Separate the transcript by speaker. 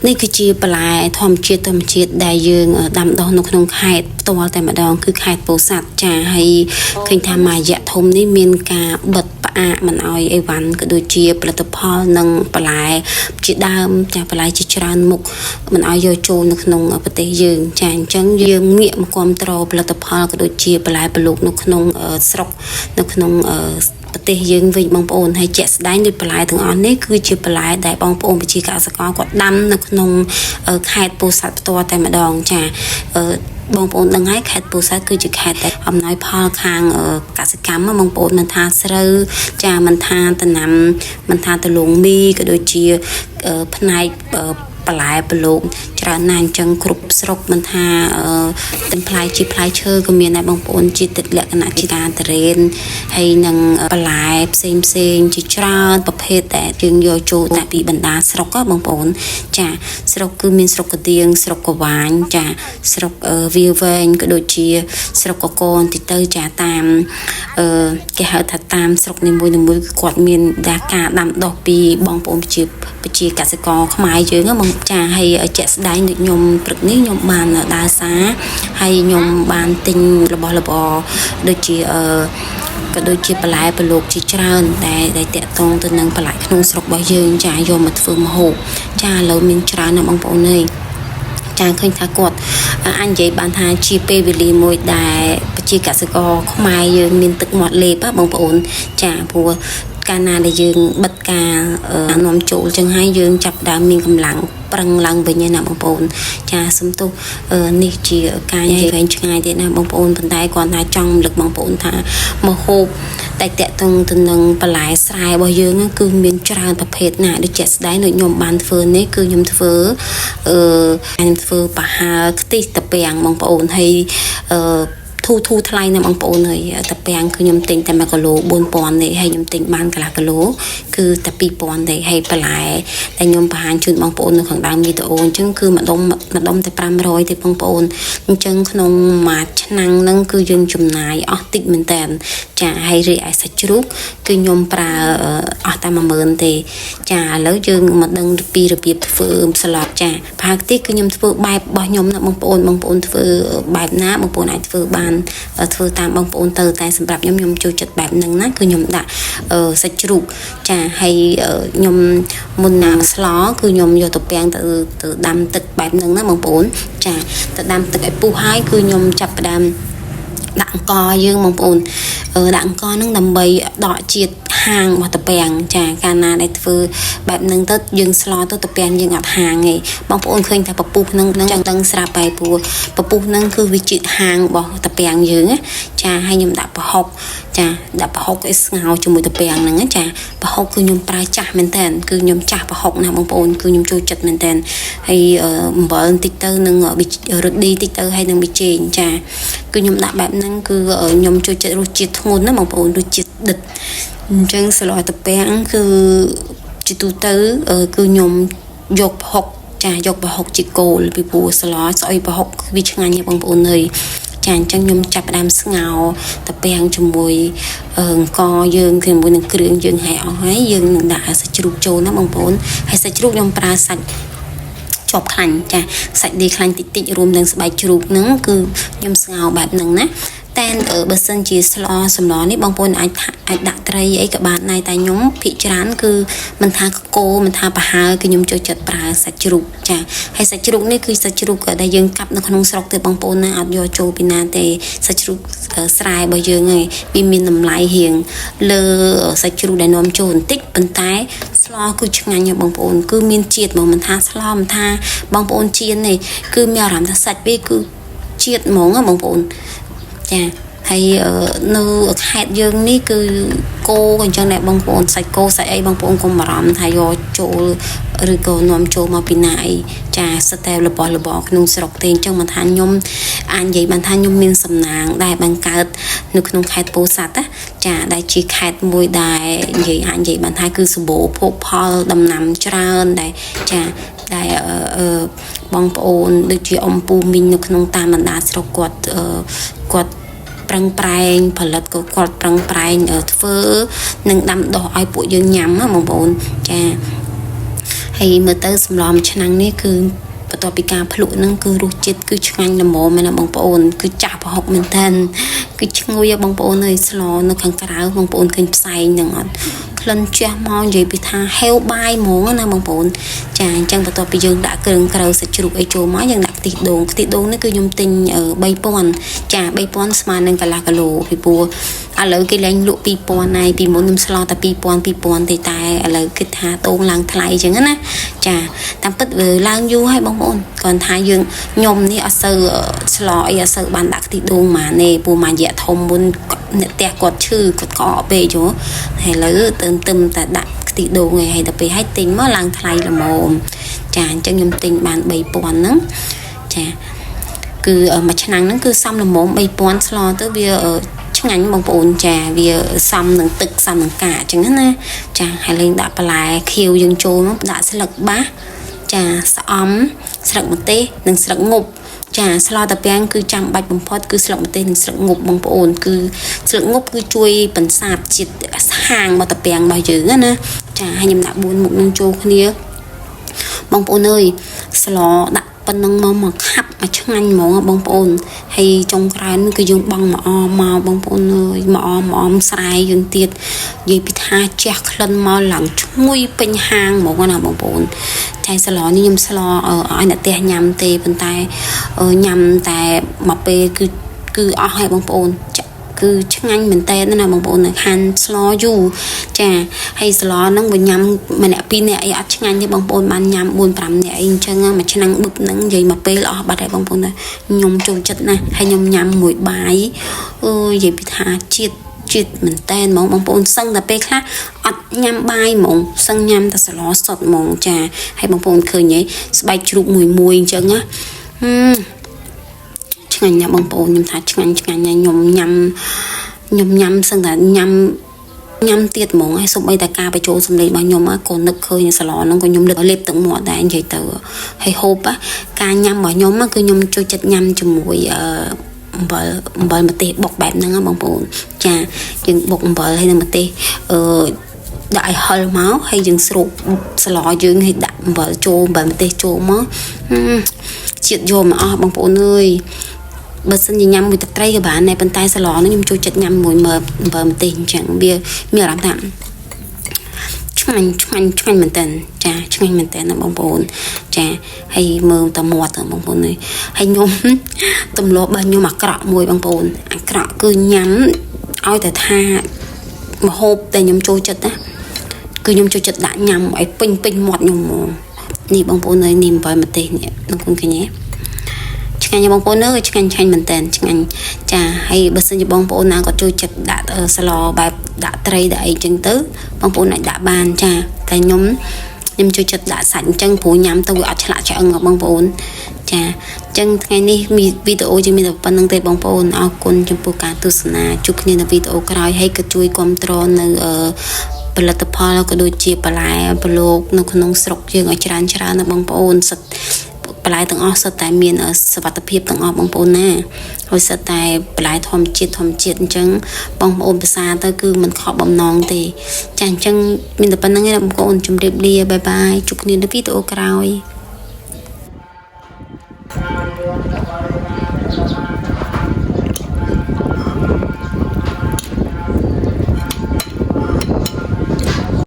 Speaker 1: នេះគឺជាបន្លែធម្មជាតិធម្មជាតិដែលយើងដាំដុះនៅក្នុងខេត្តផ្ទាល់តែម្ដងគឺខេត្តពោធិ៍សាត់ចាហើយឃើញថាមួយរយៈធំនេះមានការបិទផ្អាកមិនអោយអីវ៉ាន់ក៏ដូចជាផលិតផលនិងបន្លែជាដើមចាបន្លែជាច្រើនមុខមិនអោយយកចូលនៅក្នុងប្រទេសយើងចាអញ្ចឹងយើងងាកមកគ្រប់គ្រងផលិតផលក៏ដូចជាបន្លែប្រលូកនៅក្នុងស្រុកនៅក្នុងប្រទេសយើងវិញបងប្អូនហើយជាក់ស្ដែងដូចបន្លែទាំងអស់នេះគឺជាបន្លែដែលបងប្អូនប្រជាកសិករគាត់ដាំនៅក្នុងខេត្តពោធិ៍សាត់ផ្ទាល់តែម្ដងចាបងប្អូនដឹងហើយខេត្តពោធិ៍សាត់គឺជាខេត្តដែលអំណោយផលខាងកសិកម្មបងប្អូនមិនថាស្រូវចាមិនថាដំណាំមិនថាដលងមីក៏ដូចជាផ្នែកបន្លែប្រឡូកច្រើនណាស់អញ្ចឹងគ្រប់ស្រុកមិនថាទាំងផ្លែជាផ្លែឈើក៏មានដែរបងប្អូនជាទឹកលក្ខណៈជាការតរេនហើយនឹងបន្លែផ្សេងផ្សេងជាច្រើនប្រភេទដែលយើងយកចូលតែពីបណ្ដាស្រុកបងប្អូនចាស្រុកគឺមានស្រុកកទៀងស្រុកកវាញចាស្រុកវាវែងក៏ដូចជាស្រុកកកនតិចទៅចាតាមគេហៅថាតាមស្រុកនីមួយៗគឺគាត់មានការដាំដុះពីបងប្អូនប្រជាប្រជាកសិករខ្មែរយើងបងចាហើយជាក់ស្ដែងដូចខ្ញុំព្រឹកនេះខ្ញុំបានដើរសារហើយខ្ញុំបានទិញរបស់របរដូចជាក៏ដូចជាបន្លែប្រឡូកជាច្រើនតែដែលតាក់ទងទៅនឹងបន្លែក្នុងស្រុករបស់យើងចាយកមកធ្វើម្ហូបចាឥឡូវមានច្រើនណាស់បងប្អូនអើយចាឃើញថាគាត់អញនិយាយបានថាជាពេលវេលាមួយដែលប្រជាកសិករខ្មែរយើងមានទឹកមាត់លេបបងប្អូនចាព្រោះកាលណាដែលយើងបិទការនាំចូលចឹងហើយយើងចាប់ដើមមានកម្លាំងប្រឹងឡើងវិញណាបងប្អូនចាសំទោសនេះជាការនិយាយវែងឆ្ងាយទៀតណាបងប្អូនប៉ុន្តែគាត់ថាចង់រំលឹកបងប្អូនថាមហូបតែតាក់ទងទៅនឹងបន្លែស្រែរបស់យើងគឺមានច្រើនប្រភេទណាដូចជាក់ស្ដែងដូចខ្ញុំបានធ្វើនេះគឺខ្ញុំធ្វើខ្ញុំធ្វើប្រហើខ្ទិះតាពាំងបងប្អូនហើយធូធូថ្លៃណាស់បងប្អូនហើយតាពាំងគឺខ្ញុំទិញតែ1គីឡូ4000នេះហើយខ្ញុំទិញបានកន្លះគីឡូគឺតែ2000ទេហើយបន្លែដែលខ្ញុំបង្ហាញជូនបងប្អូននៅខាងដើមវីដេអូអញ្ចឹងគឺម្ដុំម្ដុំតែ500ទេបងប្អូនអញ្ចឹងក្នុងមួយឆ្នាំងហ្នឹងគឺយើងចំណាយអស់តិចមែនតើចាហើយរីឯសាច់ជ្រូកគឺខ្ញុំប្រើអស់តែ10000ទេចាឥឡូវយើងមកដឹងពីរបៀបធ្វើស្លចាប្រហែលទីគឺខ្ញុំធ្វើបែបរបស់ខ្ញុំណាបងប្អូនបងប្អូនធ្វើបែបណាបងប្អូនអាចធ្វើបានធ្វើតាមបងប្អូនទៅតែសម្រាប់ខ្ញុំខ្ញុំចូលចិត្តបែបហ្នឹងណាគឺខ្ញុំដាក់សាច់ជ្រូកចាហើយខ្ញុំមុនណាស្លគឺខ្ញុំយកទៅពាំងទៅទៅដាំទឹកបែបហ្នឹងណាបងប្អូនចាទៅដាំទឹកឲ្យពុះហើយគឺខ្ញុំចាប់ផ្ដើមដាក់អង្គយើងបងប្អូនដាក់អង្គហ្នឹងដើម្បីដកជាតិហាងរបស់តាពាំងចាកាលណាដែលធ្វើបែបហ្នឹងទៅយើងស្លទៅតាពាំងយើងអត់ហាងទេបងប្អូនឃើញថាពពុះហ្នឹងចឹងដឹងស្រាប់ហើយព្រោះពពុះហ្នឹងគឺវាជាតិហាងរបស់តាពាំងយើងណាចាហើយខ្ញុំដាក់ប្រហុកចាដាក់ប្រហុកឲ្យស្ងោរជាមួយតាពាំងហ្នឹងចាប្រហុកគឺខ្ញុំប្រើចាស់មែនតើគឺខ្ញុំចាស់ប្រហុកណាបងប្អូនគឺខ្ញុំចូលចិត្តមែនតើហើយអំបិលបន្តិចទៅនឹងរឌីតិចទៅហើយនឹងប៊ីចេងចាគឺខ្ញុំដាក់បែបហ្នឹងគឺខ្ញុំចូលចិត្តរសជាតិធ្ងន់ណាបងប្អូនរសជាតិដិតអញ្ចឹងស្លតាពាំងគឺជាទូទៅគឺខ្ញុំយកប្រហុកចាយកប្រហុកជាគោលពីព្រោះស្លស្អុយប្រហុកវាឆ្ងាញ់ណាស់បងប្អូនអើយចាអញ្ចឹងខ្ញុំចាប់ផ្ដើមស្ងោរតាពាំងជាមួយអង្គយើងជាមួយនឹងគ្រឿងយើងហើយអស់ហើយយើងនឹងដាក់សាច់ជ្រូកចូលណាបងប្អូនហើយសាច់ជ្រូកខ្ញុំប្រើសាច់ជាប់ខ្លាញ់ចាសាច់ឌីខ្លាញ់តិចតិចរួមនឹងស្បែកជ្រូកហ្នឹងគឺខ្ញុំស្ងោរបែបហ្នឹងណាតែបើសិនជាស្លសម្លនេះបងប្អូនអាចអាចដាក់ត្រីអីក៏បានដែរតែខ្ញុំភាគច្រើនគឺមិនថាគោមិនថាប្រហើគឺខ្ញុំចូលចិត្តប្រើសាច់ជ្រូកចាហើយសាច់ជ្រូកនេះគឺសាច់ជ្រូកដែលយើងកាប់នៅក្នុងស្រុកទេបងប្អូនណាអត់យកចូលពីណាទេសាច់ជ្រូកស្រែរបស់យើងឯងវាមានតម្លៃរៀងលើសាច់ជ្រូកដែលនាំចូលបន្តិចប៉ុន្តែស្លគឺឆ្ងាញ់ណាស់បងប្អូនគឺមានជាតិហ្មងមិនថាស្លមិនថាបងប្អូនចៀនទេគឺមានអារម្មណ៍ថាសាច់វាគឺជាតិហ្មងណាបងប្អូនចាហើយនៅខេត្តយើងនេះគឺគោក៏អញ្ចឹងដែរបងប្អូនសាច់គោសាច់អីបងប្អូនកុំបារម្ភថាយកចូលឬក៏នាំចូលមកពីណាអីចាសិតតែរបស់របរក្នុងស្រុកទេអញ្ចឹងមិនថាខ្ញុំអាចនិយាយបានថាខ្ញុំមានសំណាងដែលបង្កើតនៅក្នុងខេត្តពោធិ៍សាត់ណាចាដែលជាខេត្តមួយដែលនិយាយអាចនិយាយបានថាគឺសម្បូរភោគផលដំណាំច្រើនដែលចាដែលបងប្អូនដូចជាអំពូមីងនៅក្នុងតាមបណ្ដាស្រុកគាត់គាត់ប្រឹងប្រែងផលិតក៏គាត់ប្រឹងប្រែងធ្វើនិងដាំដុះឲ្យពួកយើងញ៉ាំណាបងប្អូនចា ហើយមើលទៅសម្លម្ឆ្នាំងនេះគឺបន្ទាប់ពីការភ្លក់ហ្នឹងគឺរសជាតិគឺឆ្ងាញ់ល្មមមែនណាបងប្អូនគឺចាស់ប្រហុកមែនតើគឺឈ្ងុយបងប្អូនអើយស្លនៅខាងក្រៅបងប្អូនឃើញផ្សែងហ្នឹងអត់ក្លិនជះមកនិយាយពីថាហេវបាយហ្មងណាបងប្អូនចាអញ្ចឹងបន្ទាប់ពីយើងដាក់គ្រឿងក្រៅសាច់ជ្រូកអីចូលមកយើងដាក់ខ្ទិះដូងខ្ទិះដូងនេះគឺខ្ញុំទិញ3000ចា3000ស្មើនឹងកន្លះគីឡូពីព្រោះឥឡូវគេលែងលក់2000ហើយពីមុនខ្ញុំស្លតែ2000 2000ទេតែឥឡូវគិតថាដូងឡើងថ្លៃអញ្ចឹងណាចាតាមពិតវាឡើងយូរហើយបងប្អូនគ្រាន់ថាយើងខ្ញុំនេះអត់សូវស្លអីអត់សូវបានដាក់ខ្ទិះដូងម៉ាទេព្រោះមួយរយៈធំមុនអ្នកផ្ទះគាត់ឈឺគាត់ក្អកពេកយល់ហើយឥឡូវទៅទឹមតែដាក់ខ្ទិះដូងឯងហើយដល់ពេលឲ្យទិញមកឡើងថ្លៃល្មមចាអញ្ចឹងខ្ញុំទិញបាន3000ហ្នឹងចាគឺមួយឆ្នាំងហ្នឹងគឺសំល្មម3000ស្លទៅវាឆ្ងាញ់បងប្អូនចាវាសំនឹងទឹកសំនឹងកាអញ្ចឹងណាចាហើយលេងដាក់បន្លែខៀវយើងចូលមកដាក់ស្លឹកបាសចាស្អំស្លឹកម្ទេសនិងស្លឹកងប់ចាស្លតាពាំងគឺចាំបាច់បំផុតគឺស្លឹកម្ទេសនិងស្លឹកងប់បងប្អូនគឺស្លឹកងប់គឺជួយបន្សាបជាតិហាងរបស់តាពាំងរបស់យើងណាចាហើយខ្ញុំដាក់4មុខនឹងចូលគ្នាបងប្អូនអើយស្លដាក់ប៉ុណ្ណឹងមកមកខាប់មកឆ្ងាញ់ហ្មងបងប្អូនហើយចុងក្រោយនេះគឺយើងបង់មកអមកបងប្អូនអើយមកអមអមស្រែយើងទៀតនិយាយពីថាជះក្លិនមកឡើងឈ្ងុយពេញហាងហ្មងណាបងប្អូនតែស្លនេះខ្ញុំស្លឲ្យអ្នកផ្ទះញ៉ាំទេប៉ុន្តែញ៉ាំតែមួយពេលគឺអស់ហើយបងប្អូនគឺឆ្ងាញ់មែនតើណាបងប្អូននៅខានស្លយូរចាហើយស្លហ្នឹងបើញ៉ាំម្នាក់ពីរនាក់អីអត់ឆ្ងាញ់ទេបងប្អូនបានញ៉ាំ4 5នាក់អីអញ្ចឹងមួយឆ្នាំងបឹបហ្នឹងនិយាយមកពេលអស់បាត់ហើយបងប្អូនខ្ញុំចូលចិត្តណាស់ហើយខ្ញុំញ៉ាំមួយបាយអើយនិយាយពីថាជាតិជាតិមែនតែនហ្មងបងប្អូនសឹងតែពេលខ្លះអត់ញ៉ាំបាយហ្មងសឹងញ៉ាំតែស្លសុតហ្មងចាហើយបងប្អូនឃើញហីស្បែកជ្រូកមួយមួយអញ្ចឹងណាឆ្ងាញ់ណាស់បងប្អូនខ្ញុំថាឆ្ងាញ់ឆ្ងាញ់ណាស់ខ្ញុំញ៉ាំខ្ញុំញ៉ាំសឹងតែញ៉ាំញ៉ាំទៀតហ្មងហើយសូម្បីតែការបញ្ចូលសម្លេងរបស់ខ្ញុំក៏នឹកឃើញស្លហ្នឹងក៏ខ្ញុំលេបទឹកមាត់ដែរនិយាយទៅហើយហូបការញ៉ាំរបស់ខ្ញុំគឺខ្ញុំចូលចិត្តញ៉ាំជាមួយអឺអំបិលអំបិលម្ទេសបុកបែបហ្នឹងបងប្អូនចាយើងបុកអំបិលហើយនឹងម្ទេសអឺដាក់ឲ្យហិលមកហើយយើងស្រូបស្លយើងឲ្យដាក់អំបិលចូលអំបិលម្ទេសចូលមកជាតិយកមកអស់បងប្អូនអើយបើសិនជាញ៉ាំមួយទឹកត្រីក៏បានដែរប៉ុន្តែស្លហ្នឹងខ្ញុំចូលចិត្តញ៉ាំមួយមើអំបិលម្ទេសអញ្ចឹងវាមានអារម្មណ៍ថាឆ្ងាញ់ឆ្ងាញ់ឆ្ងាញ់មែនតើចាឆ្ងាញ់មែនតើណាបងប្អូនចាហើយមើលតែមាត់ទៅបងប្អូនអើយហើយខ្ញុំទម្លាប់របស់ខ្ញុំអាក្រក់មួយបងប្អូនអាក្រក់គឺញ៉ាំឲ្យតែថាម្ហូបតែខ្ញុំចូលចិត្តណាគឺខ្ញុំចូលចិត្តដាក់ញ៉ាំឲ្យពេញពេញមាត់ខ្ញុំហ្មងនេះបងប្អូនអើយនេះអំបិលម្ទេសនេះបងប្អូនឃើញទេឆ្ងាញ់បងប្អូនអើយឆ្ងាញ់ឆ្ងាញ់មែនតើឆ្ងាញ់ចាហើយបើសិនជាបងប្អូនណាក៏ចូលចិត្តដាក់ស្លបែបដាក់ត្រីដាក់អីចឹងទៅបងប្អូនអាចដាក់បានចាតែខ្ញុំចូលចិត្តដាក់សាច់អញ្ចឹងព្រោះញ៉ាំទៅវាអត់ឆ្លាក់ឆ្អឹងបងប្អូនចាអញ្ចឹងថ្ងៃនេះវីដេអូជាមានតែប៉ុណ្្នឹងទេបងប្អូនអរគុណចំពោះការទស្សនាជួបគ្នានៅវីដេអូក្រោយហើយក៏ជួយគាំទ្រនៅផលិតផលក៏ដូចជាបន្លែប្រឡូកនៅក្នុងស្រុកយើងឲ្យច្រើនច្រើនណាបងប្អូនសិតបន្លែទាំងអស់សុទ្ធតែមានសុវត្ថិភាពទាំងអស់បងប្អូនណាហើយសុទ្ធតែបន្លែធម្មជាតិធម្មជាតិអញ្ចឹងបងប្អូនភាសាទៅគឺមិនខកបំណងទេចាអញ្ចឹងមានតែប៉ុណ្្នឹងឯងបងប្អូនជម្រាបលាបាយបាយជួបគ្នានៅវីដេអូក្រោយ។